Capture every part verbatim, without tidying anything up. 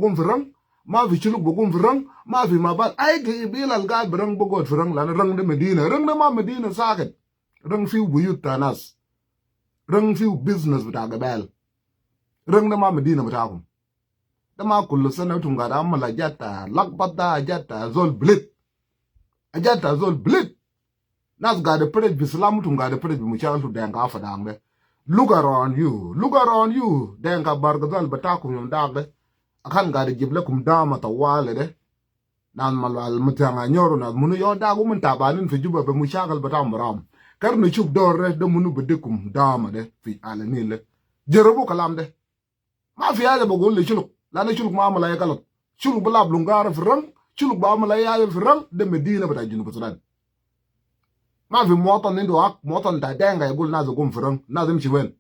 gum fi Rang, ma fi Shuluk bi gum fi Rang, ma fi Mabal. Ay gabila al gaid bi Rang bi gud fi Rang, lanu Rang de Medina. Rang de ma Medina sakit. Rang fiu buyut ta nas. Rang fiu business bita gabel. Rang de ma Medina bitakum. De ma kullu sana utum gaid amal ajat ta lakbat, da ajat ta zol bilit. Ajat ta zol bilit. Nas gaid pirej bi silam, utum gaid pirej bi mushakil tu Denka Fadang de. Look around you. Look around you. Denka Bargazal bitakum yom dak de. Akan gaid jib lekum dama tawali de. Nas Malual, Matiang Anyor, nas munu yom dak, umun tabanin fi Juba be mushakil bitam baram. Kar nu shuf dor de, de munu bidikum dama de fi Ala Nil de. Jarabu kalam de. Ma fi haja bagul le Shuluk. Lanu Shuluk ma amal ay galat. Shuluk bi lab lungara fi Rang. Shuluk bi amal ay haja fi Rang. De Medina bita Junub Sudan. Ma fi muwatan indu hak, muwatan ta Denka yagul nas gum fi Rang. Nas imshi wen?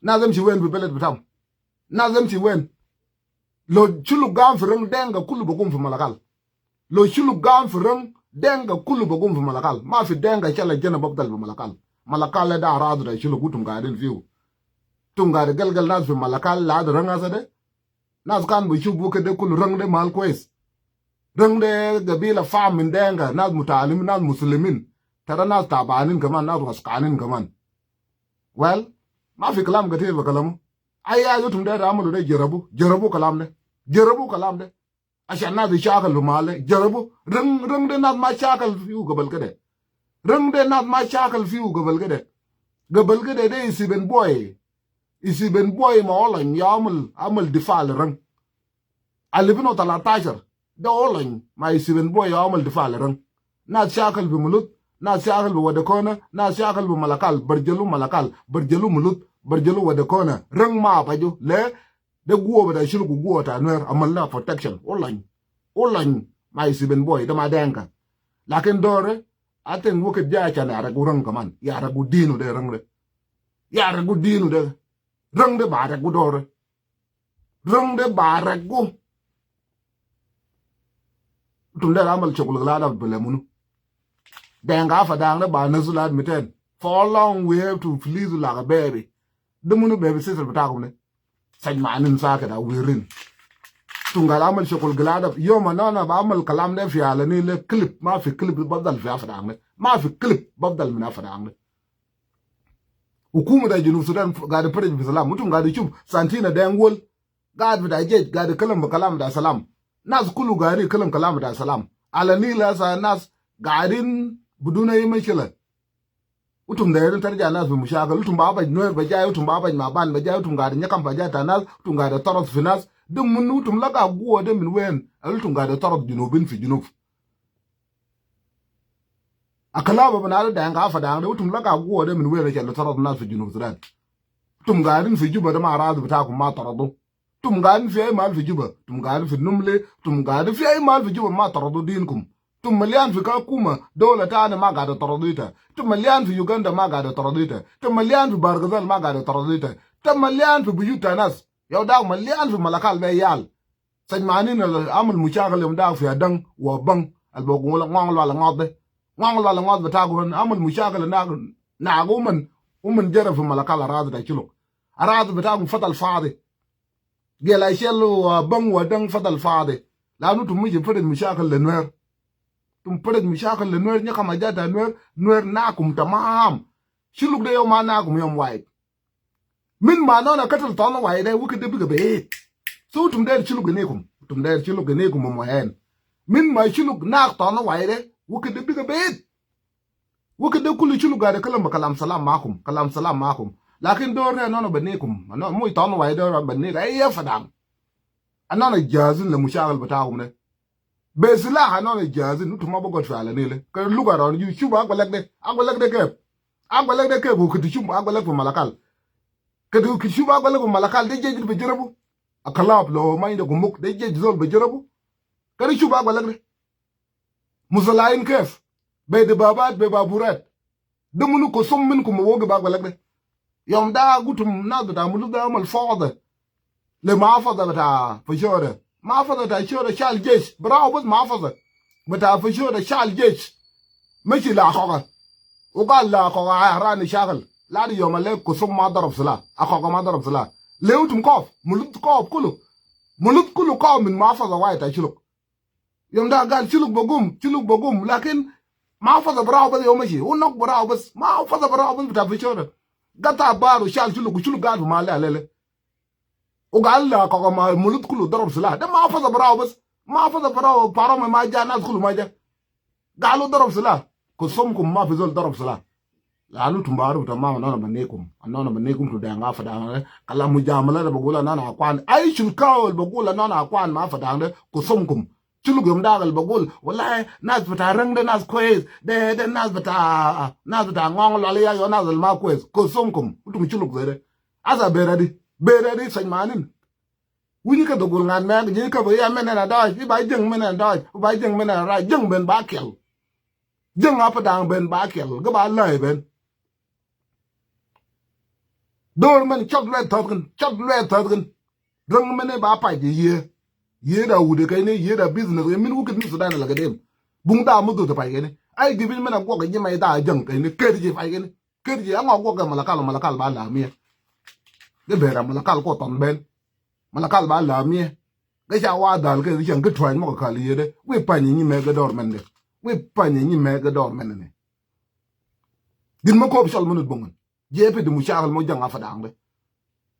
Nas imshi wen fi beled bitam? Nas imshi wen? Lo Shuluk gam fi Rang, Denka kulu bi gum fi Malakal. Lo Shuluk gam fi Rang, Denka kulu bi gum fi Malakal. Ma fi Denka shala jana bafdal fi Malakal. Malakal de aradu ta Shuluk, utum gaidin fiu. Utum gaid galgal nas fi Malakal ladi Rang asa de. Nas kan bi shuf kede kulu Rang de mal kwes. Rang de gabila fam min Denka, nas mutalimin, nas muslimin. Tara nas tabanin kaman, nas waskanin kaman. Well, ma fi kalam katir bi kalamu. Ay haja utum de amalu de, jarabu, jarabu kalam de. Jarabu kalam de. Ashan nas ishakal fi mal de. Jarabu. Rang, Rang de nas ma shakal fiu gabal kede. Rang de nas ma shakal fiu gabal kede. Gabal kede de Isiben Boy. Isiben Boy ma Olany ya amal, amal difa le Rang. Alifin wa talatashar. De Olany ma Isiben Boy ya amal difa le Rang. Nas shakal fi Mulut, nas shakal fi Wadi Kona, nas shakal fi Malakal, barjalu Malakal, barjalu Mulut, barjalu Wadi Kona. Rang ma baju le. De guwa bita Shuluk, guwa ta Nuer, amal na protection. Olany. Olany ma Isiben Boy, de ma Denka. Lakin dor de, I think wakit ja ashan yaragu Rang kaman. Yaragu dinu de Rang de. Yaragu dinu de. Rang de ba ragu dor de. Rang de ba ragu. Utum de amal shokol gilada bele munu. Denka Fadang de ba nazu lad miten. For how long we have to please like a baby? De munu baby sister bitakum de? Sajmanin sakit, wirin. Utum gaid amal shokol gilada. Yom ana ba amal kalam de fi Ala Nil le clip. Ma fi clip bafdal fi Fadang de. Ma fi clip bafdal min Fadang de. Hukuma ta Junub Sudan gaid pirej bi salam. Utum gaid shuf Santina Deng Wol. Gaid bita jesh, gaid kalam bi kalam bita salam. Nas kulu gaid kalam kalam bita salam. Ala Nil asa nas gaidin bidun ay mushkila. Utum dairin tarja nas fi mushakil. Utum ba baj Nuer ba jay, utum ba baj Maban ba jay, utum gaid nyakam ba jay ta nas, utum gaid tarat fi nas. De munu utum laga guwa de min wen? Al utum gaid tarat Junubin fi Junub. Akalaba bina de Denka Fadang de, utum laga guwa de min wen? Ashan tarat nas fi Junub Sudan. Utum gaidin fi Juba de ma aradu bitakum ma taradu. Utum gaidin fi ay mal fi Juba. Utum gaidin fi Numle. Utum gaidin fi ay mal fi Juba ma taradu dinkum. Utum malian fi Kakuma, dola tani ma gaid taradu ita. Utum malian fi Uganda ma gaid taradu ita. Utum malian fi Bargazal ma gaid taradu ita. Utum malian fi buyut ta nas. Yau dak malian fi Malakal be yal. Sajmanin al amal mushakil yom dak fi Adang wa Bang, al bogu ngol ngol wala ngod de. Ngol wala ngod bitakum amal mushakil na, na uman, uman jere fi Malakal aradu ta Shuluk. Aradu bitakum fadal fadi. Gela shel wa Bang wa Adang fadal fadi. Lanu utum mushi pirej mushakil le Nuer. Utum pirej mushakil le Nuer, nyakam ajat ta Nuer, Nuer nakum tamam. Shuluk de yom ma nakum yom wahid. Min ma nona katal tona wahid de, wakit de biga beid. So utum der Shuluk ginikum. Utum der Shuluk ginikum ma moyen. Min ma Shuluk nak tona wahid de, wakit de biga beid. Wakit de kulu Shuluk gaid kalam, kalam salam makum, kalam salam makum. Lakin dor de nona benikum. Nona muj tona wahid de benikum. Ay ya Fadang. Anona jahizin le mushakil bitakum de. Be silah anona jahizin, utum ma bogod fi Ala Nil de. Kede look around you, shuf agwalek de, agwalek de kef? Agwalek de kef? Wakit shuf agwalek fi Malakal. Kede wakit shuf agwalek fi Malakal, de jesh bi jarabu? Akalab lo ma inda gumuk, de jesh zol bi jarabu? Kede shuf agwalek de. Musalahin kef? Be dababat, be baburat. De munu kusum minkum ma wogif agwalek de? Yom dak utum nas bita Mulu de amal fada le mahfaza bita Fashoda. Mahfaza bita Fashoda shal jesh. Bravo bas mahfaza bita Fashoda shal jesh. Mashi la Akoka. Ugal la Akoka, ay, rani shakal. Ladi yom ale kusum ma darab silah. Akoka ma darab silah. Le utum kof. Mulu kof kulu. Muluk kulu kɔm min ma fadha wahid ta Shuluk. Yom da gal Shuluk bagum, Shuluk bagum, lakin ma fadha barau bas yom mashi, u nok barau bas, ma fadha barau bas bita fi shore. Gata baru shal Shuluk, Shuluk gal fi mali alele. U gal la kɔkɔ ma Muluk kulu darab silah. Da ma fadha barau bas, ma fadha barau, paro ma ja, nas kulu ma ja. Galu darab silah. Kusumkum ma fi zol darab silah. Lanu tum barufu tamam, ana banikum. Ana banikum tu Deng Afadang. Kalam mujamala da bagul ana akwan. Ay Shulkaw al bagul ana akwan ma Afadang da. Kusumkum. Shuluk yom da gal bagul, wallahi, nas bita Reng da nas kwes. Da, da nas bita, nas bita Ngong Lwal ya yo nas al ma kwes. Kusumkum. Utum Shuluk zede. Asa beradi. Beradi sajmanin. Wi̱ni kä dhukul ŋa̱t mɛk ji̱ kä bi ya mɛnɛ na dɔɔc, bi ba jiäŋ mɛnɛ na dɔɔc, bi ba jiäŋ mɛnɛ na dɔɔc, jiäŋ ben ba kiɛl. Jiäŋ Afadang ben ba kiɛl, kä ba läi ben. Dor mɛn cɔt luɛt thɔth kɛn, cɔt luɛt thɔth kɛn. Reng mɛnɛ ba pac ji̱ yiee. Yiee da wut kɛn ni, yiee da business kɛn, min wukit mi Sudan la kɛ dem. Buŋ da mi dhut pac kɛn ni. Ay ji̱ bi mɛn a guɔk ji̱ mɛn da jiäŋ kɛn ni, ket ji̱ pac kɛn ni. Ket ji̱ aŋɔ guɔk kɛ Malakal, Malakal ba la miɛ. Dee bera Malakal ko tɔn ben. Malakal ba la miɛ. Gɛ ca wa dhal kɛ cɛn kä tuany mɔ kɛ kal yede. Wi̱i̱ pany nyi mɛ gɛ dɔr mɛn de. Wi̱i̱ pany nyi mɛ gɛ dɔr mɛn ne. Din mɛ kop cɔl mɛ nut boŋun. Jɛ pit di mucakal mɔ jaŋ Afadang de.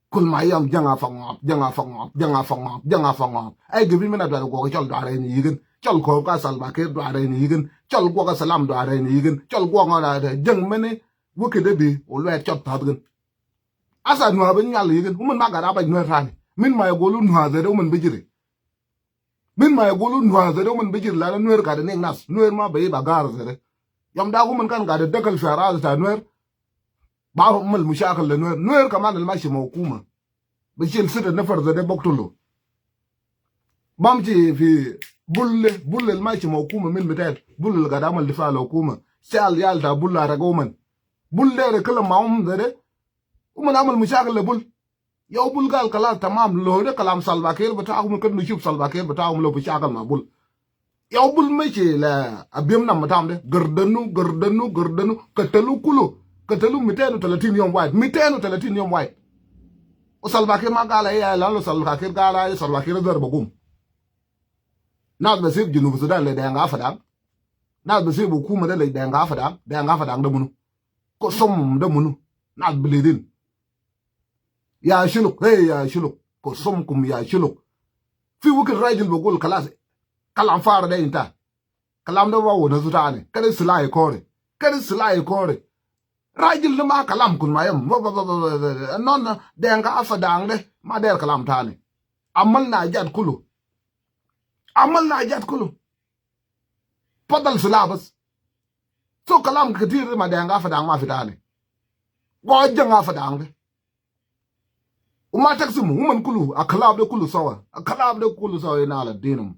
Kul ma yam jaŋ Afaŋɔɔp, jaŋ Afaŋɔɔp, jaŋ Afaŋɔɔp, jaŋ Afaŋɔɔp. Ay gɛ bi mɛn a dual guɔk cɔl duarɛ ni yikin. Cɔl kop ka Salva Kiir duarɛ ni yikin. Cɔl guɔk ka Salam duarɛ ni yikin. Cɔl guɔk ŋɔ duarɛ jaŋ mɛn ni. Wä kɛ dee bi wä luɛɛt cɔt tha̱th gin. Asa nua̱a̱ bi nyual yikɛn wä min ma gat a bac nueer ta̱a̱ni. Min ma yɛ gol wä nua̱a̱ dhɛt wä min bi ji̱ri. Min ma yɛ gol wä nua̱a̱ dhɛt wä min bi ji̱ri la ni nueer gat ni nas nueer ma bɛ i̱ ba ga̱a̱r dhɛt. Yɔm dak wä min kan gat däkäl fi arazi ta nueer. Ba mal mushakil lɛ nueer nueer kaman al mashi ma hukuma. Bi cil sita nafar zede bok tulu. Bamshi fi bul de, bul al mashi ma hukuma min bitet, bul al gat amal difa al hukuma. Shal yal ta bul la rek uman. Bul de re kalam ma um zede. Uman amal mushakil le bul. Yau bul gal kalas tamam lo de kalam Salva Kiir bitakum kan nushuf Salva Kiir bitakum lo bi shakal ma bul. Yau bul mashi la abiyam nam matam de. Gardanu, gardanu, gardanu. Katalu kulu. Katalu miten u talatin yom wahid. Miten u talatin yom wahid. U Salva Kiir ma gala ya la lo Salva Kiir gala ya Salva Kiir zar bagum. Nas basib Junub Sudan le Deng Afadang. Nas basib hukuma de le Deng Afadang. Deng Afadang de munu. Kusum de munu. Nas bilidin. Ya Shuluk, hey ya Shuluk, kusumkum ya Shuluk. Fi wikit rajil bagul kalas. Kalam far de inta. Kalam de ba wona su tani. Kede silai kore. Kede silai kore. Rajil de ma kalam kun ma yam. Ba, ba, ba, ba, ba, ba. Non Deng Afadang de ma der kalam tani. Amal na jat kulu. Amal na jat kulu. Fadal sila bas. So kalam katir ma Deng Afadang ma fi tani. Go jaŋ Afadang de. Uma taksimu, uman kulu, a kalab de kulu sawa. A kalab de kulu sawa ina ala dinum.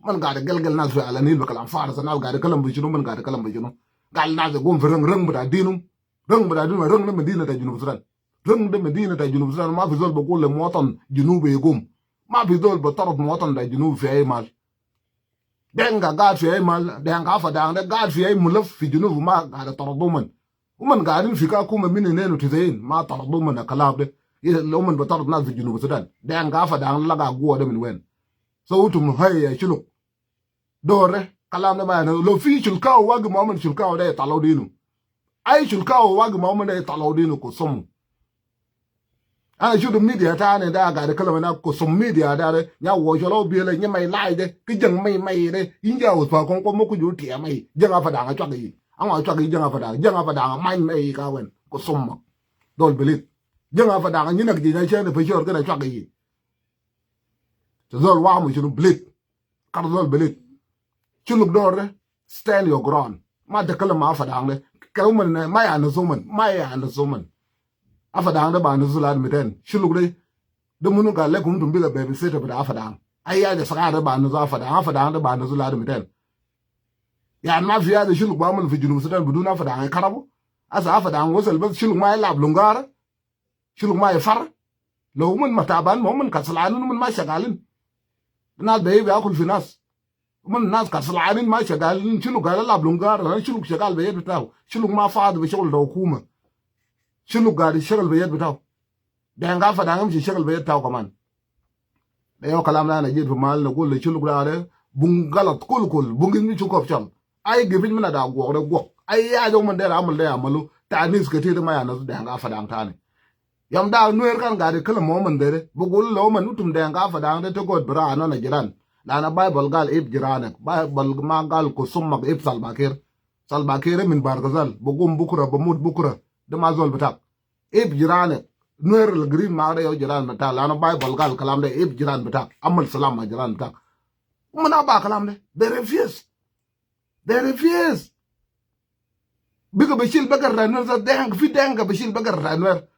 Man gade gelgel nas fi ala nil be kalam faris, nas gade kalam be shunu, man gade kalam be shunu. Gal nas gum fi reng, reng bita dinum. Reng bita dinum, reng de medina ta Junub Sudan. Reng de medina ta Junub Sudan, ma fi zol bagul le muwatan Junub yegum. Ma fi zol batarad muwatan ta Junub fi ay mal. Denga gad fi ay mal, Denga Afadang de gad fi ay mulaf fi Junub ma gad tarad uman. Uman gadin fi ka kuma min inen u tisain, ma tarad uman a kalab de. Ila uman batarad nas fi Junub Sudan. Denga Afadang laga guwa de min wen. So utum hay ya Shuluk. Dore, kalam de ma yana, lo fi Shulkaw wagi ma uman Shulkaw de talo dinu. Ay Shulkaw wagi ma uman de talo dinu kusum. Ana shudu media tani da gade kalam na kusum media da de nya wo sholo biele nya mai lai de ki jaŋ mai mai de inja wo pa kon ko mo ku ju ti mai jaŋ Afadang a chwag yi. An wa chwag yi jaŋ Afadang, jaŋ Afadang mai mai ka wen kusum ma. Dol belit. Jaŋ Afadang ni nak ji na chen pe shor kana chwag yi. Zol wa mo shunu belit. Kar zol belit. Shuluk dor de, stand your ground. Ma takalam ma Afadang de. Kɛ uman ne, ma ya nasu uman, ma ya nasu uman. Afadang de ba nasu lad miten. Shuluk de. De munu gal lekum tum biga babysitter bita Afadang. Ay ya de saga de ba nasu Afadang, Afadang de ba nasu lad miten. Yani ma fi ya de Shuluk ba amal fi Junub Sudan bidun Afadang karabu. Asa Afadang wasal bas Shuluk ma yalab lungara. Shuluk ma ifar. Lo uman ma taban ma uman kaslanin uman ma shagalin. Nas be bi akul fi nas. Uman nas kaslanin ma shagalin Shuluk gal alab lungara. Shuluk shagal be yed bitau. Shuluk ma fad be shugul da hukuma. Shuluk gal shagal be yed bitau. Denga Afadang amshi shagal be yed bitau kaman. Dee yɔ kalam dan a ji̱ fi mal ni gul li culuk dan de. Buŋ galat kul kul, buŋ in mi cu kɔp cɔl. Ay gifin min a da guɔk de guɔk. Ay ya jɔk min der amal de amalu. Tanis kɛ ti de ma ya nas Dɛŋka Fadaŋ tani. Yom da Nuer kan gadi kala mo min dere. Bugul lo min utum Dɛŋka Fadaŋ de te god bra anɔna jiran. Lana Bible gal ib jiranek. Bible ma gal kusum mak ib Salva Kiir. Salva Kiir min Bargazal. Bugum bukra, bamut bukra. De ma zol bitak. Ib jiranek. Nuer al green ma de yɔ jiran bitak. Lana Bible gal kalam de ib jiran bitak. Amal salam ma jiran bitak. Umana ba kalam de. They refuse. They refuse. Bika bashil bagar ta Nuer za Dɛŋka, fi Dɛŋka bashil bagar ta Nuer.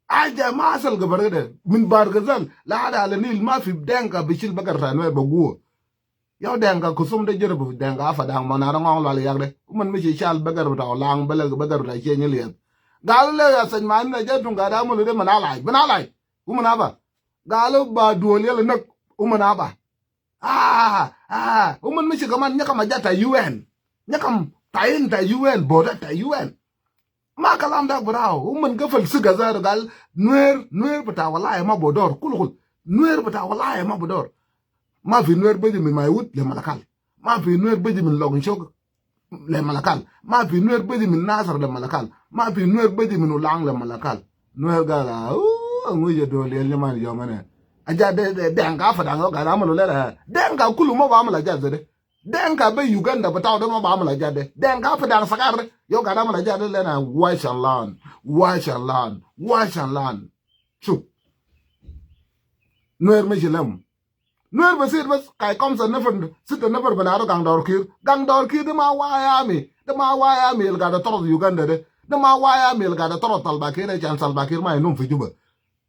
Aja ma asal gabar de. Min Bargazal la hada ala Nil ma fi Dɛŋka bashil bagar ta Nuer ba guwa. Yau Dɛŋka kusum de jere bu Dɛŋka Fadaŋ ma nara ŋɔŋ lal yak de. Uman mishi shal bagar bita ulang bala bagar bita chenye liyan. Galu le ya sany ma ina jatun gada mulu de mana lai. Bina lai. Uman aba. Galu ba duol yala nak. Uman aba. Ah, ah, uman mishi kaman nyakam a jata U N. Nyakam tayin ta U N, boda ta U N. Ma kalam dak brao, uman gafal siga zar gal, Nuer, Nuer bita walaya ma bodor, kul kul. Nuer bita walaya ma bodor. Ma fi Nuer baji min Maiwut le Malakal. Ma fi Nuer baji min Lɔgin Cok le Malakal. Ma fi Nuer baji min Nasir le Malakal. Ma fi Nuer baji min Ulang le Malakal. Nuer gal a, uh, ŋuja duol yal nyaman yomane. Aja de, de, Dɛŋka Fadaŋ yau gada amalu lera. Dɛŋka kulu ma ba amala aja de. Dɛŋka be Uganda bitaw de ma ba amala aja de. Dɛŋka Fadaŋ sakar yau gada amala aja de lena. Wash and learn. Wash and learn. Wash and learn. Shuf. Nuer mishi lem. Nuer basit bas, kay kamsa nafar, sitta nafar bina aro Gaŋ Dɔr Kiir. Gaŋ Dɔr Kiir de ma wayami. De ma wayami el gada torot Uganda de. De ma wayami el gada torot Salva Kiir, de can Salva Kiir ma inum fi Juba.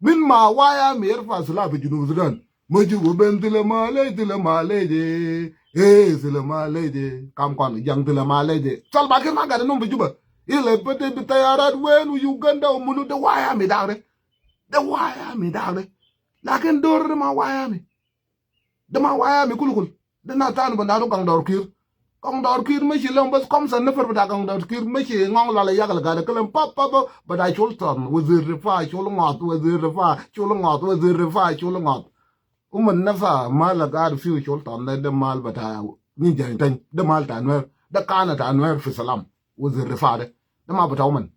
Min ma wayami irfa sila fi Junub Sudan. Ma Juba ben tila ma leje. Eh, tila ma leje. Kam kɔn jaŋ tila ma leje. Salva Kiir ma gada num fi Juba. Ila bete bi tayarat wen u Uganda u munu de wayami dak de. De wayami dak de. Lakin dor de ma wayami. De ma wayami kulu kul. De na tani ba nadu Gaŋ Dɔr Kiir. Gaŋ Dɔr Kiir mashi lom bas kamsa nafar bita Gaŋ Dɔr Kiir mashi ŋɔŋ lala yak al gada kalam pap pap pap. Bada Sultan, wazir difa, Sul Ŋɔt, wazir difa, Sul Ŋɔt, wazir difa, Sul Ŋɔt. Uman nafsa mal gad fiu Sultan de, de mal bita ni jantany, de mal ta Nuer, de kana ta Nuer fi salam, wazir difa de. De ma bita uman.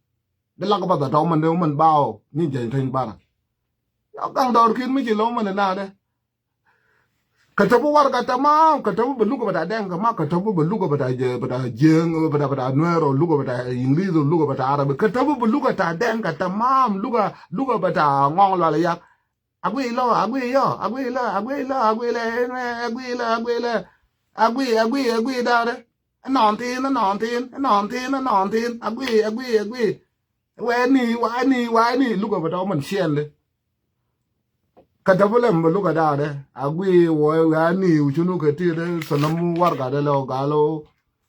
De lak bita ta uman de uman bao ni jantany bara. Ya Gaŋ Dɔr Kiir mashi lom uman na de. Katabu warga tamam, katabu bi luga bita Dɛŋka, ma katabu bi luga bita je, bita Jiɛŋ, bita, bita Nuer, o luga bita English, o luga bita Arabi. Katabu bi luga ta Dɛŋka tamam, luga, luga bita ŋɔŋ lala yak. Agui lo, agui yo, agui lo, agui lo, agui lo, agui lo, agui lo. Agui, agui, agui dare. Nɔntin, nɔntin, nɔntin, nɔntin. Agui, agui, agui. Wɛ ni, wɛ ni, wɛ ni. Luga bita uman shiɛn de. Katabu lem bi luga dade. Agui wɔ ya ni u cunu kɛ ti de sanam warga de lɛ o galo.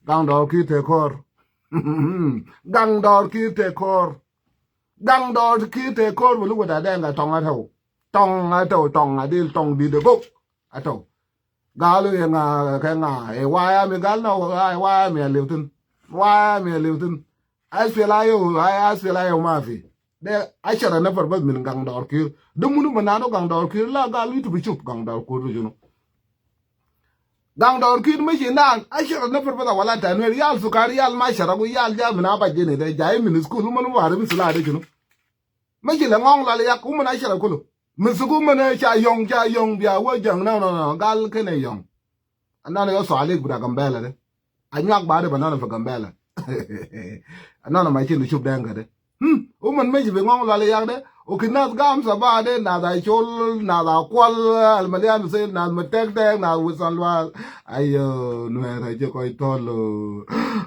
Gaŋ Dɔr Kiir te kor. Gaŋ Dɔr Kiir te kor. Gaŋ Dɔr Kiir te kor bi luga dade ŋa tɔŋ a tɛw. Tɔŋ a tɛw, tɔŋ a dil, tɔŋ di de gok. A tɛw. Galo ye ŋa kɛ ŋa. E wayami gal na, e wayami a liutin. Wayami a liutin. Aspel a yo, aspel a yo ma fi. De ashara nafar bas min Gaŋ Dɔr Kiir. De munu ma nado Gaŋ Dɔr Kiir la gal itu bi shuf Gaŋ Dɔr Kiir de shunu. Gaŋ Dɔr Kiir mashi nan ashara nafar bas wala ta Nuer yal sukari yal ma shara gu yal ja min aba jene de jai min school man wari min sila de shunu. Mashi la ŋɔŋ lala yak uman ashara kulu. Min suku man ca yɔŋ ca yɔŋ bia wa jaŋ na na na gal kene yɔŋ. Anɔnɔ yɔ sualik bita Gambɛla de. Anyuak ba de ba nɔnɔ fi Gambɛla. Anɔnɔ ma cin shuf Dɛŋka de. Hmm, uman mashi bi ŋɔŋ lala yak de. U ki nas gam saba de, nas a col, nas a kual, almalian se, nas ma tɛk tɛk, nas wisan lual. Ayo, Nuɛr a je kɔc tɔl.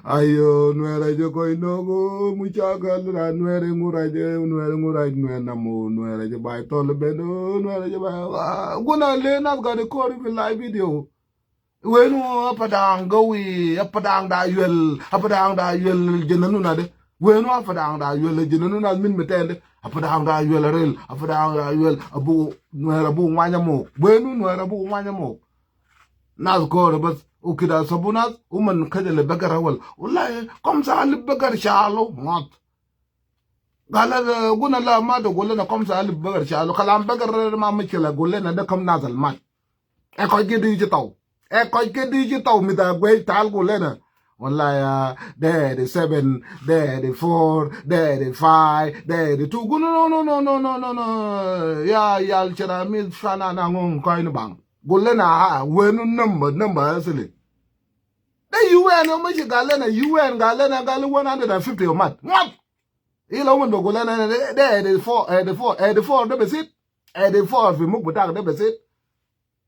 Ayo, Nuɛr a je kɔc nok. Mucakal ra Nuɛr ŋur a je, Nuɛr ŋur a Nuɛr namu, Nuɛr a je bai tɔl ben, Nuɛr a je bai. Guna le nas gade kori fi live video. Wenu a Padaŋ gawi, a Padaŋ da yuel, a Padaŋ da yuel jenanuna de. Wenu a Padaŋ da yuel jenanuna min miten de. A Padaŋ da yuel rel, a Padaŋ da yuel abu Nuɛr abu ŋwanya mok. Wenu Nuɛr abu ŋwanya mok. Nas kore bas, u kida sabu nas, uman kaja le begar awal. Wallahi, kamsa alif begar shalo, mat. Gala, guna la ma da gulena kamsa alif begar shalo. Kalam begar ma mishkila gulena de kam nas al mat. Ɛ kɔc kɛ di ci tɔw. Ɛ kɔc kɛ di ci tɔw mi tha guey tal ku lena. Wala ya, de di seven, de di four, de di five, de di two. Gu no no no no no no no. Ya yal cira mi fana na ngong kɔc ni bang. Gu lena ha wenu number number asili. De U N o mi ci gal lena U N gal lena gal one hundred and fifty o mat. Mat. Ila woman bɛ gula na de de de four de four de four de besit. De four fi muk butak de besit.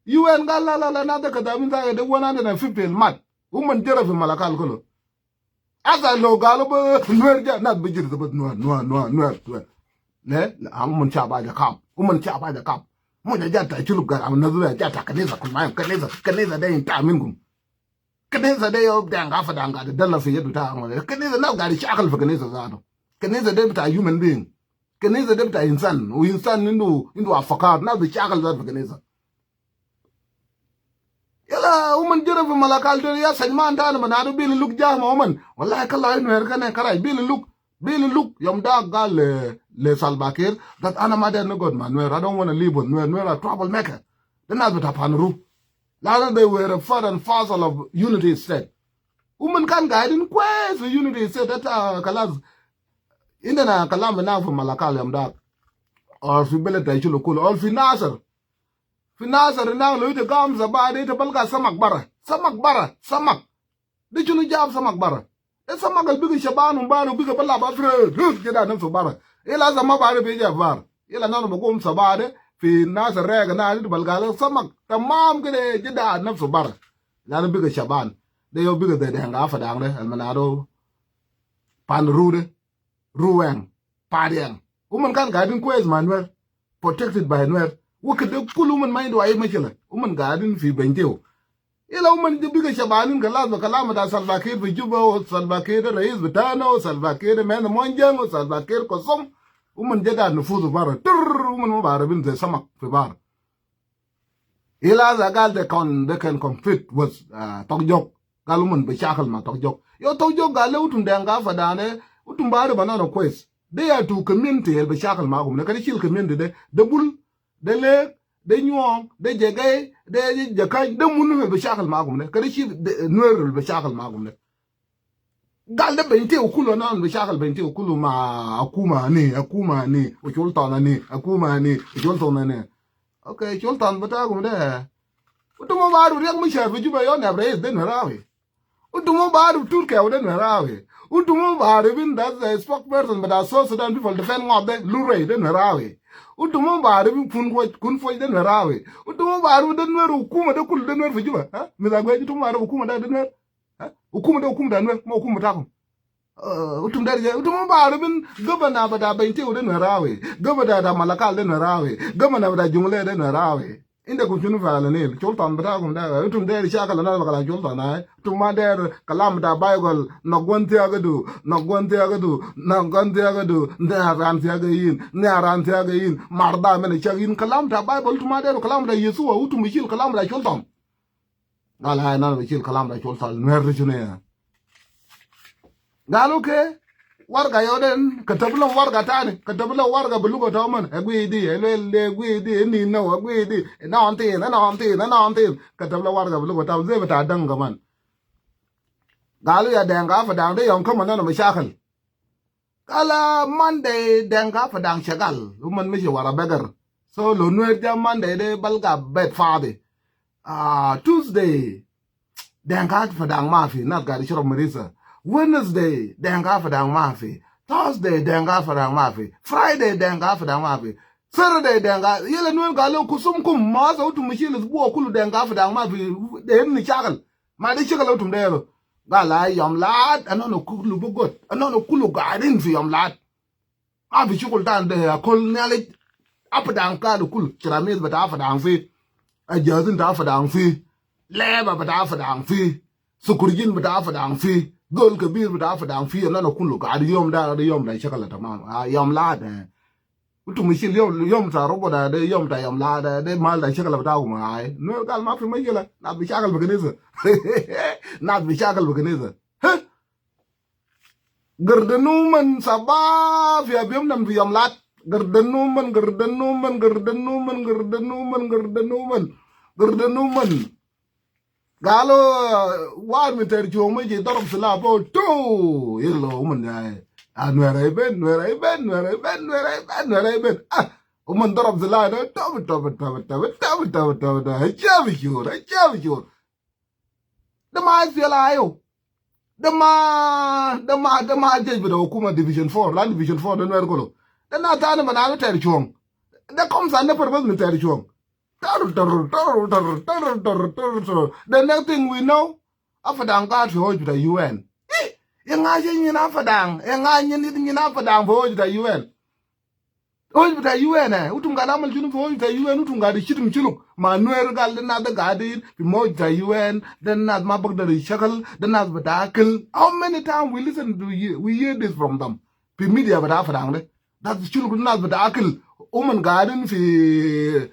U N gal la la la na de kadamin ta de one hundred and fifty mat. Woman jara fi Malakal kulu. Asa lo gal bɛ nuer ja na bɛ jiri bɛ nuer nuer nuer nuer nuer. Le am mun cha ba ja kam. Woman cha ba ja kam. Mun ja ta chulu gar am na zuwa ja ta kanisa kuma kanisa kanisa de inta minkum. Kanisa de yau dɛŋ ka fa dɛŋ ka de dala fi yadu ta amale. Kanisa na gari shakal fi kanisa zato. Kanisa de bita human being. Kanisa de bita insan. U insan indu indu afakar na bi shakal zato fi kanisa. Yala woman jira fi Malakal de ya sajman ta na manado bil luk jama woman. Wallahi kala inu her kane karai bil luk. Bil luk yom da gal le le Salva Kiir that ana ma de no god man. Nuer, I don't want to live with Nuer. Nuer are troublemaker. De nas bita Panru. Lana they were a part and parcel of Unity State. Women kan gaidin kwes fi Unity State. Ata kalas. Indana kalam na fi Malakal yom dak. Or fi beled ta Chulu kulu. Or fi Nasir. Fi Nasir na lo ita gam sabah de ita balga samak bara. Samak bara. Samak. De chunu jab samak bara. De samak al biga shaban umbana ubiga bala ba fre. Jeda nafsu bara. Ila zama bara bi jab bara. Ila nanu bagum sabah de fi Nasir rega na ita balga la samak. Tamam kede jeda nafsu bara. Lanu biga shaban. De yau biga de dɛŋ ka fa dɛŋ de almanado. Panru de. Ruwɛŋ. Pariɛŋ. Woman kan gaidin kwes ma Nuer. Protected by Nuer. Wakit de kulu woman ma indu ayi mashila. Woman gaidin fi bentiu. Ila woman de biga shabanin kalas ba kalam ta Salva Kiir fi Juba wa Salva Kiir de rais bitana wa Salva Kiir de mena monjang wa Salva Kiir kosum. Woman jeda nufusu bara. Tur woman ma bara bin zai samak fi bara. Ila za gal de kan de kan compete with uh, Tokjok. Gal woman bi shakal ma Tokjok. Yo Tokjok gal le utum dɛŋ ka fa dane utum bari banana kwes. De ya tu community el bi shakal ma gum ne kari shil community de de bul de lek de nyuɔŋ de jegay de jekany de munu el bi shakal ma gum ne kari shil Nuer el bi shakal ma gum ne. Gal de benti ukulu nan bi shakal benti ukulu ma akuma ni akuma ni uchul tona ni akuma ni uchul tona ni. Okay, sultan bitakum de. Utumu baru riak mi shar fi Juba yo nab rais de Nuer awi. Utumu baru Turkey de Nuer awi. Utumu baru bin that the spokesperson bita South Sudan People Defense ngab de Lurey de Nuer awi. Utumu baru bin kun foj kun foj de Nuer awi. Utumu baru de Nuer hukuma de kul de Nuer fi Juba. Ha? Misa gwe utumu baru hukuma de Nuer. Hukuma de hukuma de Nuer ma hukuma bitakum. Utum dari jɛ utum baru bin gabana bita benti ude Nuer awi. Gabana bita Malakal de Nuer awi. Gabana bita Jungle de Nuer awi. Inda kum shunu fala nil sultan bitakum da utum dari shakal na bakala sultan ai. Utum ma dari kalam bita Bible nagwan tiagadu nagwan tiagadu nagwan tiagadu ne aran tiagayin ne aran tiagayin marda mene shagin kalam bita Bible utum ma dari kalam bita Yesu utum shil kalam bita sultan. Gal hai nan bishil kalam da sultan Nuer shunu ya. Gal okay. Warga yoden katab lom warga tani katab lom warga biluga ta man agwi di elwel de agwi di ni no agwi di na antin na antin na antin katab lom warga biluga ta zai bita danga man. Galu ya dɛŋ ka fa dɛŋ de yom kama nana mashakal. Kala Monday dɛŋ ka fa dɛŋ shagal. Uman mishi wara begar. So lo Nuer ja Monday de balga bet fadi. Ah, Tuesday dɛŋ ka fa dɛŋ mafi. Nas gadi shiro marisa. Wednesday dɛŋ ka fa dɛŋ mafi. Thursday dɛŋ ka fa dɛŋ mafi. Friday dɛŋ ka fa dɛŋ mafi. Saturday dɛŋ ka yela Nuer galo kusum kum masa utum mishi lisbuwa kulu dɛŋ ka fa dɛŋ mafi. De ni shagal. Ma de shakal utum dero. Gal a yom laad anɔnɔ kulu bi got anɔnɔ kulu gaadin fi yom laad. Ma fi shukul tan de akol nialic. Afa dɛŋ kalu kulu. Ciramit bita afa dɛŋ fi. Ajazin ta afa dɛŋ fi. Leba bita afa dɛŋ fi. Sukurjin bita afa dɛŋ fi. Zol kabir bita afa dɛŋ fi anɔnɔ kulu gaadi yom da yom da shakal tamam. Yom laad. Utum mishil yom yom ta robo da de yom ta yom la da de mal da shakal bita kum ai. Nuer gal ma fi mashila. Nas bi shakal bi kanisa. Nas bi shakal bi kanisa. Gardanuman sabah fi abiyom nam fi yom lat. Gardanuman gardanuman gardanuman gardanuman gardanuman. Dhɔr dee nu män. Gal ɣöö, uh, war mi tɛr cuɔ̱ɔ̱ŋ mi ci dhɔrɔp silah bä to. Yel ɣöö män ya. A Nuɛr a iben, Nuɛr a iben, Nuɛr a iben, Nuɛr a iben, Nuɛr a iben. Ah, män dhɔrɔp silah ni tɔp, tɔp, tɔp. A ciɛ bi ciöör, a ciɛ bi ciöör. Dee ma S P L A I O. Dee ma, dee ma, dee ma jiec bi dee hukuma division four, lan division four dee Nuɛr kolo. Dee na tani ma na bi tɛr cuɔ̱ɔ̱ŋ. Dee kɔm than ni pär bäth mi tɛr cuɔ̱ɔ̱ŋ. Tar, tar, tar, tar. The next thing we know, Apadaŋ gaat fi hoc bita U N. Ih, iŋa cɛ nyin Apadaŋ, iŋa nyin, nyin Apadaŋ fi hoc bita U N. Hoc bita U N, eh, utum gal amal shunu fi hoc bita U N, utum gal shitum Shuluk. Ma Nuer gal de nath de gaidin fi hoc bita U N, de nath ma bagdar yishtakal, de nath bita akil. How many times we listen to hear, we hear this from them? Fi media bita Apadaŋ de. Nas Shuluk de nas bita akil, uman gaidin fi,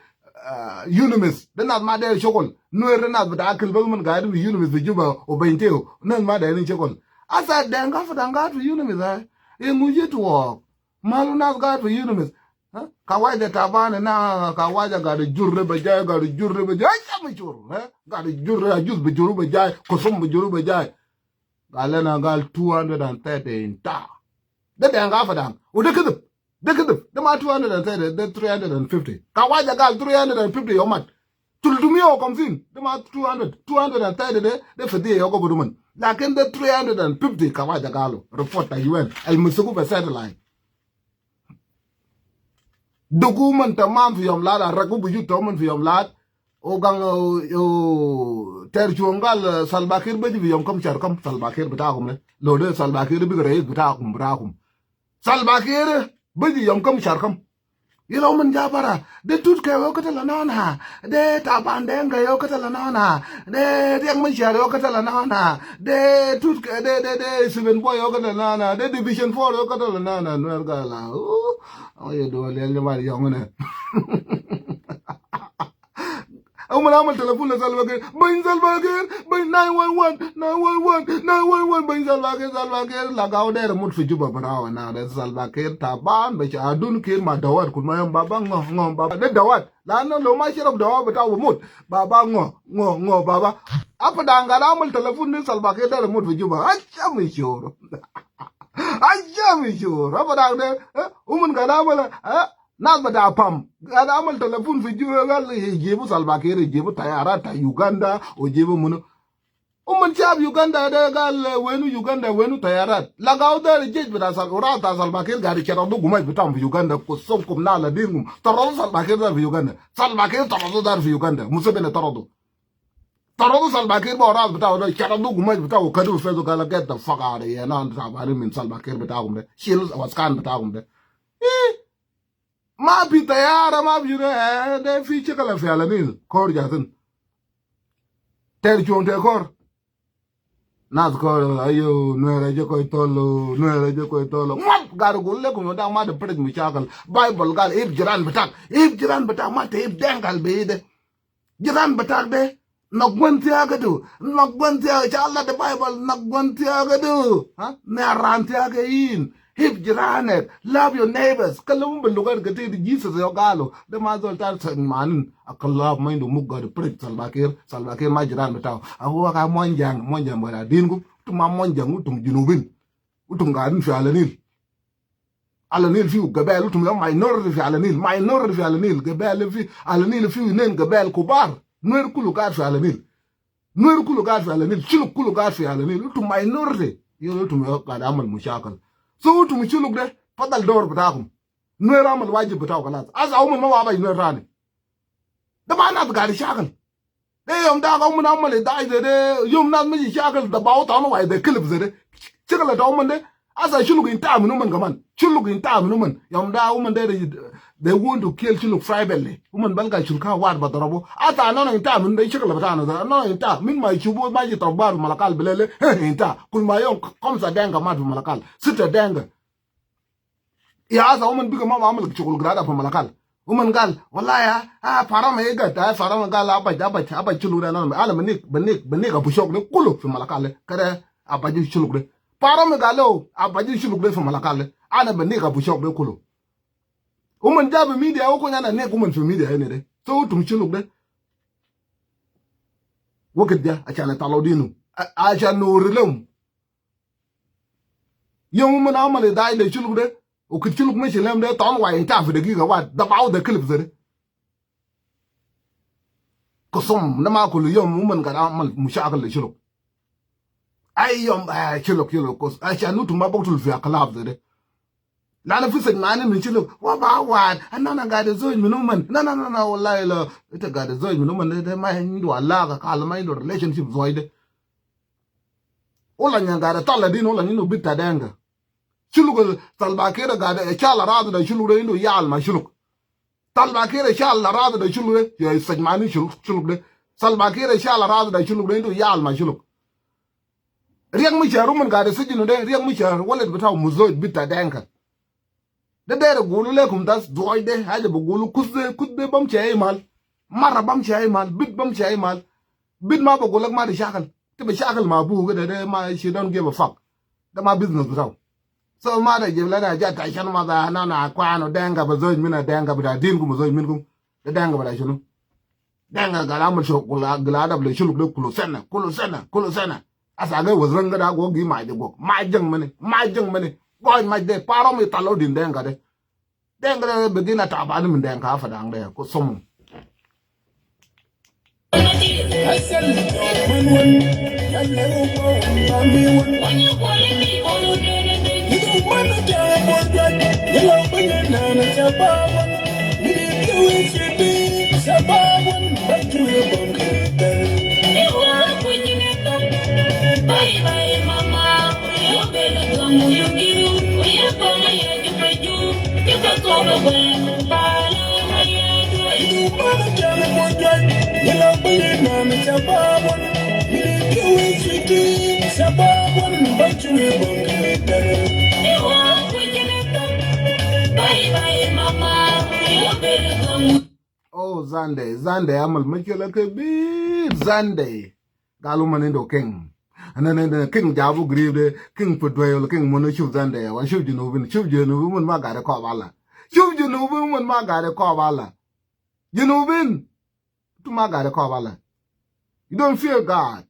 uh, UNMISS. De nas ma deru shokol. Nuer de nas bita akil, bas uman gaidin fi UNMISS fi Juba u benteo. Nas ma deru shokol. Asa Dinka Apadaŋ gaid fi UNMISS, eh? Iŋu jitu wok? Malu nas gaid fi UNMISS. Ha? Kawaja taban na, kawaja gaid jurre bejai, gaid jurre bejai. Aja mi shur, ha? Gaid jurre, ajus bi juru bejai, kusum bi juru bejai. Gal lena gal two hundred and thirty inta. De Dinka Apadaŋ. U de kidib. De kidib. De ma two hundred and thirty, de three hundred and fifty. Kawaja gal three hundred and fifty yom mat. Tulutumiya u kamsin. De ma two hundred, two hundred and thirty de, de fidi yoko buduman. Lakin de three hundred and fifty kawaja galu. Report ta U N. Al musuku be satellite. Dugu uman tamam fi yom lad, arragu bi jut uman fi yom lad. U gaŋ, u, u, tɛr cuɔ̱ɔ̱ŋ gal, eh, Salva Kiir biji fi yom kam shar kam, Salva Kiir bitakum ne. Lo de Salva Kiir bigi rais bitakum, bitakum. Salva Kiir biji yom kam shar kam. Yila uman ja bara. De Tut Kɛɛk yo kete la nɔna. De Taban Deng yo kete la nɔna. De Riek Machar yo kete la nɔna. De Tut Kɛɛk, de, de, de Seven Boy yo kete la nɔna. De Division Four yo kete la nɔna. Nuer gal la. Uh, awa ye duwa liɛl ni mari yɔŋ ne. Uman amal telefon la Salva Kiir. Bany Salva Kiir, bany nine one one, nine one one, nine one one, bany Salva Kiir, Salva Kiir. Lagau der mut fi Juba barawa na de Salva Kiir taban, bas adun Kiir ma dawat kul ma yom baba ŋo, ŋo baba. De dawat. Lanu lo ma sharab dawa bita bi mut. Baba ŋo, ŋo, ŋo baba. Apadaŋ gal amal telefon ni Salva Kiir der mut fi Juba. Aja mi shur. Aja mi shur. Apadaŋ de, eh, uman gal amal, eh, nas bita pam. Gal amal telefon fi Juba, gal jibu Salva Kiir, jibu tayarat ta Uganda, u jibu munu. Uman shab Uganda de gal, eh, wenu Uganda, wenu tayarat. Lagau dar jej bita Sal-, ura ta Salva Kiir gari kera du gumaj bitam fi Uganda, kusum kum na la dingum. Taradu Salva Kiir dar fi Uganda. Salva Kiir taradu dar fi Uganda. Museveni taradu. Taradu Salva Kiir ba ura bita, ura kera du gumaj bita, u kadu fezu gal, get the fuck out of here. Na anta tabani min Salva Kiir bitakum de. Shil waskan bitakum de. Eh. Ma fi tayara, ma fi shunu, eh, de fi shakal fi Ala Nil. Kor jatin. Tɛr cuɔ̱ɔ̱ŋ tɛr kor. Nas kor, ayo, Nuer a je koi tolo, Nuer a je koi tolo. Ŋuat, gari gul lekum yom da ma de press mushakil. Bible gal, hib jiran bitak. Hib jiran bitak, ma te hib Dinka al bede. Jiran bitak de, nɔk gua̱n thia̱a̱ kädu, nɔk gua̱n thia̱a̱, ca lat de Bible, nɔk gua̱n thia̱a̱ kädu. Ha? Nhiar raan thia̱a̱ kä in. Hib jiranek, love your neighbors. Kalamu bi lugat katir, Jesus yɔ galu. De ma zol ta sɛn manin. A kalab ma indu muk gadi prik Salva Kiir, Salva Kiir ma jiran bitau. A huwa ka Muɔnyjäŋ, Muɔnyjäŋ bada dinku. Utum ma Muɔnyjäŋ, utum Junubin. Utum gaidin fi Ala Nil. Ala Nil fiu gabel, utum ya minority fi Ala Nil, minority fi Ala Nil, gabel fi Ala Nil fiu inen gabel kubar. Nuer kulu gaid fi Ala Nil. Nuer kulu gaid fi Ala Nil, Shuluk kulu gaid fi Ala Nil, utum minority. Yol utum ya gaid amal mushakil. So utum Shuluk de, fadal dor bitakum. Nuer amal wajib bitau kalas. Asa uman ma waba Nuer tani. De ma nas gaid shakil. De yom da ka uman amal idaij de, de yom nas mashi shakil de bawu tanu wa de kilib ze de. Shakil ta uman de. Asa Shuluk inta min uman kaman. Shuluk inta min uman. Yom da uman de, de, they want to kill Shuluk privately. Uman balga Shuluk ka wad ba darabu. Asa ana na inta min de shakil bitana de. Ana inta min ma ishubu mashi tabar Malakal bilele. Inta. Kul ma yom kamsa Dinka mat fi Malakal. Sita Dinka. Ya asa uman biga ma bamal shugul grada fi Malakal. Uman gal, wallahi ya, ah, Parama igat, ah, Parama gal, abaj, abaj, abaj Shuluk de, ana, ana benik, benik, benik Abu Shok de kulu fi Malakal de. Kede abaj Shuluk de. Parama gal, oh, abaj Shuluk de fi Malakal de. Ana benik Abu Shok de kulu. Uman jabi media, uku nyana nek uman fi media ine de. So utum Shuluk de. Wä kit jɛ a can ɛ thal ɔ dinu a can ni wä ri lem. Yom mɛ na mal idac lɛ culuk de. Wä kit culuk mɛ ci lem de thɔn wa in ta fi de gika wa daba wä de kilip zɛ de. Kosum na ma kul yom mɛ mɛ gat a mal mushakil lɛ culuk. Ay yom a culuk culuk kos a can nutu ma bok tul fi a kalaf zɛ de. Lana fi sej mani min ci lo wa ba wan ana na gade zoj min uman na na na na wallahi lo ita gade zoj min uman de ma indu alaga kala ma indu relationship zoj de. Ula nya gade tala din ula ninu bitta denga. Shuluk talba kira gade e chala radu da shuluk de indu yal ma shuluk. Talba kira chala radu da shuluk de ya sej mani shuluk de. Talba kira chala radu da shuluk de indu yal ma shuluk. Riek Machar uman gade sijinu de Riek Machar walid bitau muzoj bitta denga. De dere gulu lekum das duɔc de haja bi gulu kuth de kuth de bam cɛ imal. Mara bam cɛ imal bit bam cɛ imal. Bit ma bi gulak ma di shakal ti bi shakal ma bu kede de ma she don't give a fuck. De ma business bitau. So ma da jib la da jat ta shan ma da na na kwano denga bi zoj mina denga bi da din kum zoj min kum. De denga bi da shunu. Denga gal amal shok gula gila adab le shuluk de kulu sena kulu sena kulu sena. Asa ga wazran ga da go gi ma de go ma jang mane ma jang mane. Go ma de paro mi talo din denga de. Denga de begin a tabani min denga fa dang de ko somo. Oh, Zande, Zande amal mushkila kebir, Zande. Galu man indo king. Ana ne ne king jabu grib de, king pudwe wala king mono shuf Zande. Wa shuf junubin, shuf junubin mun ma gade kobala. Shuf junubin mun ma gade kobala. Junubin, tu ma gade kobala. You don't fear God.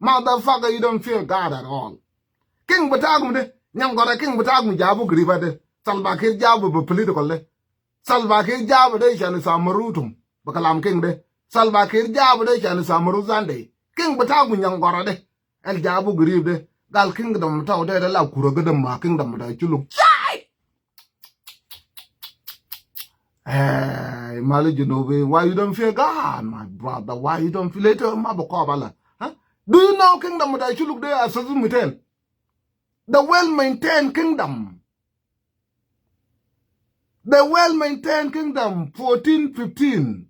Motherfucker, you don't fear God at all. King batakum de, nyangora king batakum jabu griba de. Salva Kiir jabu be political de. Salva Kiir jabu de shani samarutum. Bakalam king de. Salva Kiir jabu de shani samaru Zande. King batakum nyangora de. El jabu grib de. Gal kingdom tau de de la kura gadam ma kingdom da chuluk. Chai! Hey, mali Junubi, why you don't fear God, my brother? Why you don't feel it? Ma bokobala. Huh? Do you know kingdom da chuluk de asas miten? The well-maintained kingdom. The well-maintained kingdom, fourteen fifteen.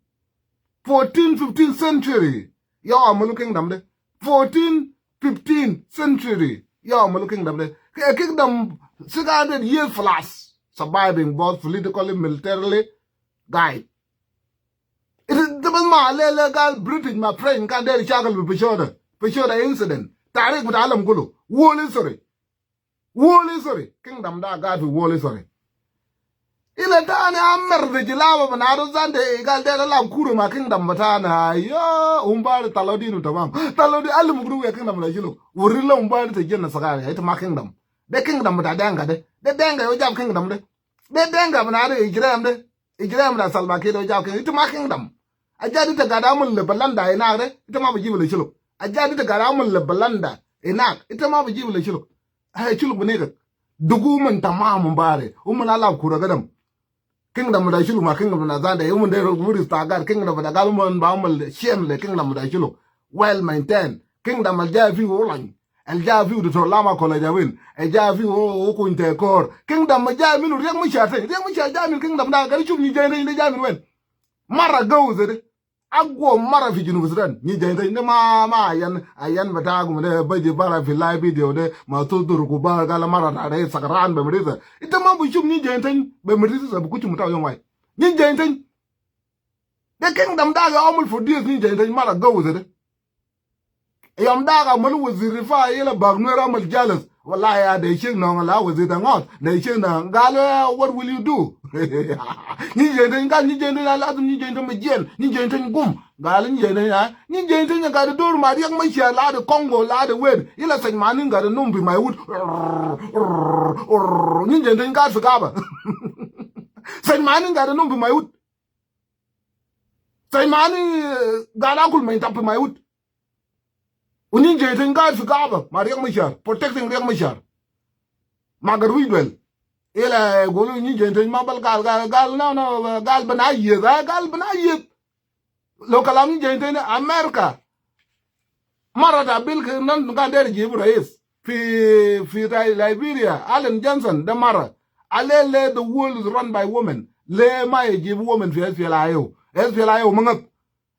Fourteen fifteen century. Yau amalu kingdom de. Fourteen fifteen century. Yau amalu kingdom de. K-, kingdom six hundred years plus. Surviving both politically, militarily, guide. It is the ma lele gal British ma French kan deri shakal bi Peshawar. Peshawar incident. Tarik bita alam kulu. World history. World history. Kingdom da gad fi world history. Ila tani amer de jilaba banado Zande igal de la kuru ma kingdom batana. Yo, umbari talodinu tamam. Talodi alim gru ya kingdom la jilo. Urila umbari te jena sagari. Ita ma kingdom. De kingdom bita denga de. De denga yo jab kingdom de. De denga banado ijrem de. Ijrem da Salva Kiir yo jab kingdom. Ita ma kingdom. Ajadi ta gada amul le balanda inak de. Ita ma bajibu le shilo. Ajadi ta gada amul le balanda inak. Ita ma bajibu le shilo. Hey, shuluk binidak. Dugu uman tamam umbari. Uman alab kura gadam. Kingdom da shuluk ma kingdom da Zande. Uman de wuri stagar. Kingdom da gal uman ba amal shame le kingdom da shuluk. Well maintained. Kingdom al jaya fi ulan. Al jaya fi Doctor Lama Kola Jawin. Al jaya fi u, u kuny te kor. Kingdom ma jaya minu Riek Machar te. Riek Machar jaya min kingdom da gari shuf ni jaya ni jaya min wen. Mara gaw zede. Agwa mara fi Junub Sudan. Ni jai tani ma, ma ayan, ayan batakum de baji bara fi live video de ma tudur ku ba gala mara ta de sakaran be mirisa. Ita ma bu shuf ni jai tani be mirisa bu kuchum ta yom wai. Ni jai tani. De kingdom da ya amul for this ni jai tani mara gaw zede. Yom da ga malu wazir rifa yela bag nuera amal jalas. Wallahi ya dee ciek nɔŋ la wazir da ŋɔth, dee ciek nɔŋ gal, eh, what will you do? Nyi jeny teny gal, nyi jeny teny a lazim, nyi jeny teny ma jiɛn, nyi jeny teny gum. Gal nyi jeny teny a, nyi jeny teny a gat dor ma Riek Machar la de Congo la de wer. Ila seny mani gat num bi my wood. Nyi jeny teny gat fi gaba. Seny mani gat num bi my wood. Seny mani, eh, gal akul ma intap bi my wood. Uni jey teny gat fi gaba ma Riek Machar, protecting Riek Machar. Ma gat wic duel. Ila gulu nyi jey teny ma bal gal, gal, gal, no, no, gal bana yieth, ah, gal bana yieth. Lo kalam nyi jey teny America. Mara ta bil ke nan kan der jibu rais. Fi, fi ta Liberia, Ellen Johnson, de mara. Alele, the world is run by women. Le ma ye jibu women fi S P L A O. S P L A O mangat.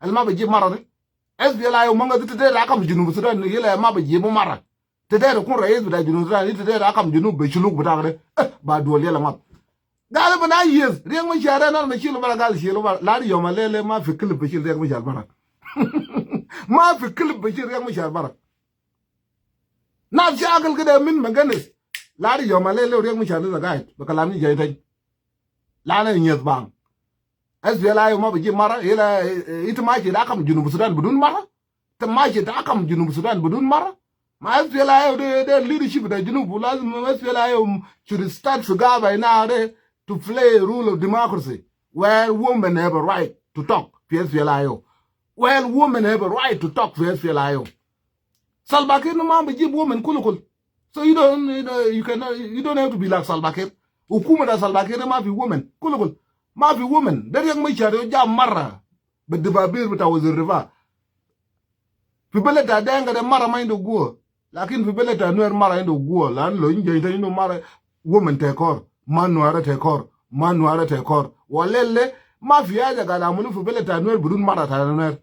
El ma bi jib mara de. S P L A O mangat ti der akam Junub Sudan, yele ma bi jibu mara. Ti der kun rais bita Junub Sudan, ti der akam Junub bi shuluk bita de. Eh, ba duol yele mat. Gal bana yieth, Riek Machar nan ma shilu bara gal shilu bara. Ladi yom alele ma fi clip bi shil Riek Machar bara. Ma fi clip bi shil Riek Machar bara. Nas shakil kida min maganis. Ladi yom alele Riek Machar lisa gaid. Ba kalam nyi jey teny. Lana nyieth bang. S P L A O ma bi jib mara, ila, eh, eh, ita mashi ta akam Junub Sudan bidun mara. Ita mashi ta akam Junub Sudan bidun mara. Ma S P L A O de, de leadership ta Junub, lazim S P L A O should start fi gaba ina de to play a role of democracy where women have a right to talk fi S P L A O. Where women have a right to talk fi S P L A O. Salva Kiir ma bi jib women kulu kul. So you don't, you know, you cannot, you don't have to be like Salva Kiir. Hukuma ta Salva Kiir ma fi women kulu kul. Ma fi women. De Riek Machar yo jab mara. Bi dibabir bita wazir difa. Fi beled ta Denka de mara ma indu guwa. Lakin fi beled ta Nuer mara indu guwa. Lan lo inja inta indu mara women tekor. Ma Nuera tekor. Ma Nuera tekor. Walele ma fi haja gal amulu fi beled ta Nuer bidun mara ta Nuer.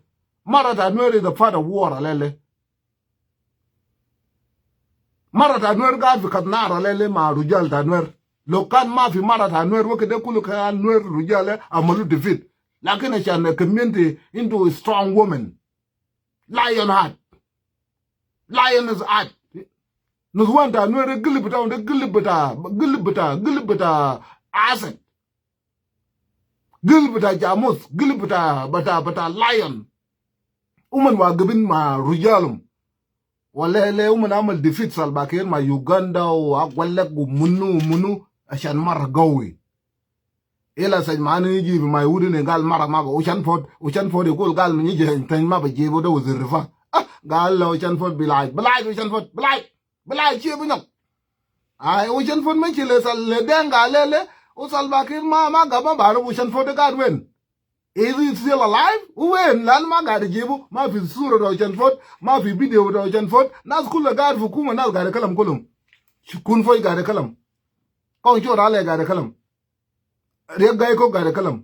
Mara ta Nuer is a part of war alele. Mara ta Nuer gaid fi katnar alele ma rujal ta Nuer. Lo kan ma fi mara ta Nuer, wekit de kulu kan Nuer rujal amalu defeat. Lakin ashan community indu strong women. Lion heart. Lion is heart. Nuswan ta Nuer de gilib bita, de gilib bita, gilib bita, gilib bita asset. Gilib bita jamus, gilib bita, bita, bita lion. Uman wagibin ma rujalum. Walele uman amal defeat Salva Kiir ma Uganda wa agwalek wa munu, munu, ashan mara gawi. Ila sej mani yiji bi ma yudi ni gal mara ma ba Ochan Ford, Ochan Ford yikul gal mi yiji teny ma bi jibu de wazir difa. Ah, gal la Ochan Ford bilaj, bilaj Ochan Ford, bilaj. Bilaj cie bi nyɔk. Ai, Ochan Ford ma ci le sal le Denka lele, u Salva Kiir ma, ma gaba baruf Ochan Ford de gaid wen. Is he still alive? U wen, lan ma gaid jibu, ma fi sura ta Ochan Ford, ma fi video ta Ochan Ford, nas kula gaid fi hukuma, nas gaid kalam kulum. Kun Foj gaid kalam. Kong Chor Ale gaid kalam. Riek Gai Kok gaid kalam.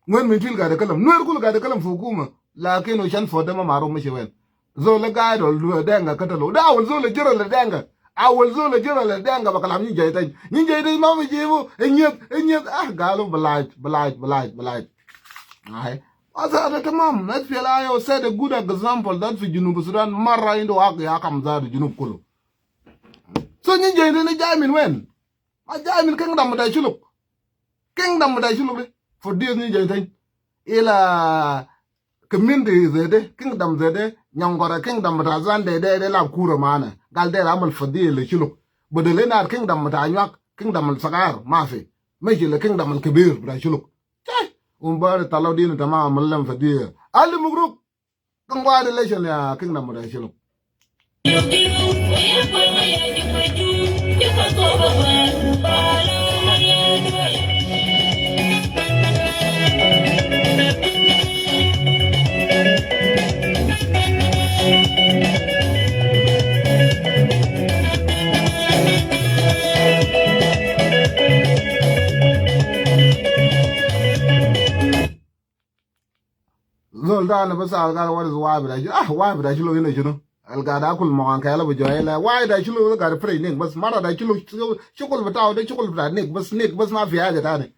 Ngwen Mintil gaid kalam. Nuer kulu gaid kalam fi hukuma. Lakin Ochan Ford de ma maruf mashi wen. Zol de gaid wal Denka katalu. De awal zol de jere le Denka. Awal zol de jere le Denka ba kalam nyi jey teny. Nyi jey teny ma bi jibu. Inyet, inyet. Ah, galu bilaj, bilaj, bilaj, bilaj. Ai. Asa da tamam. S P L A O set a good example that fi Junub Sudan mara indu hak ya kam zatu Junub kulu. So nyi jey teny jay min wen? Ma jay min kingdom bita Shuluk. Kingdom bita Shuluk de. For this nyi jey teny. Ila community zede, kingdom zede, Nyangore kingdom bita Zande de, de la kura mana. Gal de amal fadiya le Shuluk. Badal ina kingdom bita Anyuak, kingdom al sagar, ma fi. Mashi le kingdom al kabir bita Shuluk. Chay, um bari talaw dina tamam, amal lem fadiya. Ali mugruk. Kan wadi relation ya kingdom bita Shuluk. Zol tani bas al gal, what is why bita Shuluk? Ah, why bita Shuluk ina shunu? Al gaid akul mogan kayala bu joi la. Why bita Shuluk gaid pray nik bas. Mara bita Shuluk shukul bitao de shukul bita nik bas, nik bas, ma fi haja tani.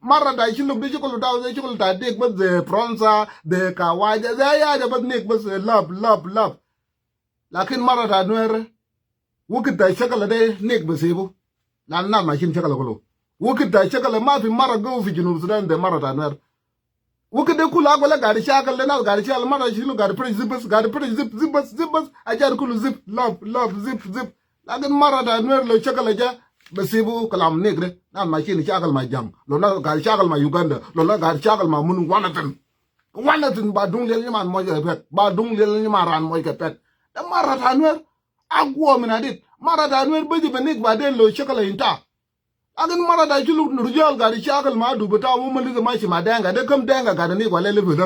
Mara bita Shuluk de shukul bitao de shukul bita nik bas, de pronsa, de kawaja, de haja bas, nik bas, love, love, love. Lakin mara bita Nuer Wä kit ta cäkɛlɛ dee nik bɛ sibu. Lan nath ma cin cäkɛlɛ kulu. Wä kit ta cäkɛlɛ ma fi mara gau fi Junub Sudan de mara ta Nuer. Wä kit de kulu agwɛlɛ gari cakɛl de nath gari cakɛl mara cin gari prej zip bas gari prej zip zip bas zip bas. Ajar kulu zip lap lap zip zip. Lakin mara ta Nuer lo cäkɛlɛ ja bɛ sibu kalam nik de. Nath ma cin cakɛl ma jaŋ. Lo nath gari cakɛl ma Uganda. Lo nath gari cakɛl ma mun wanathin. Wanathin ba duŋ liɛl nyiman mɔc kɛ pɛt. Ba duŋ liɛl nyiman ran mɔc kɛ pɛt. De mara ta Nuer. A guɔ min adit. Mara ta Nuer bä ji̱ bɛ nik ba den lo cäkɛlɛ in ta. Lakin mara ta ci luk rujal gari cakɛl ma dup ta wä ma lithi ma ci ma dɛŋ kɛ de käm dɛŋ kɛ gat nik wa lɛ lithi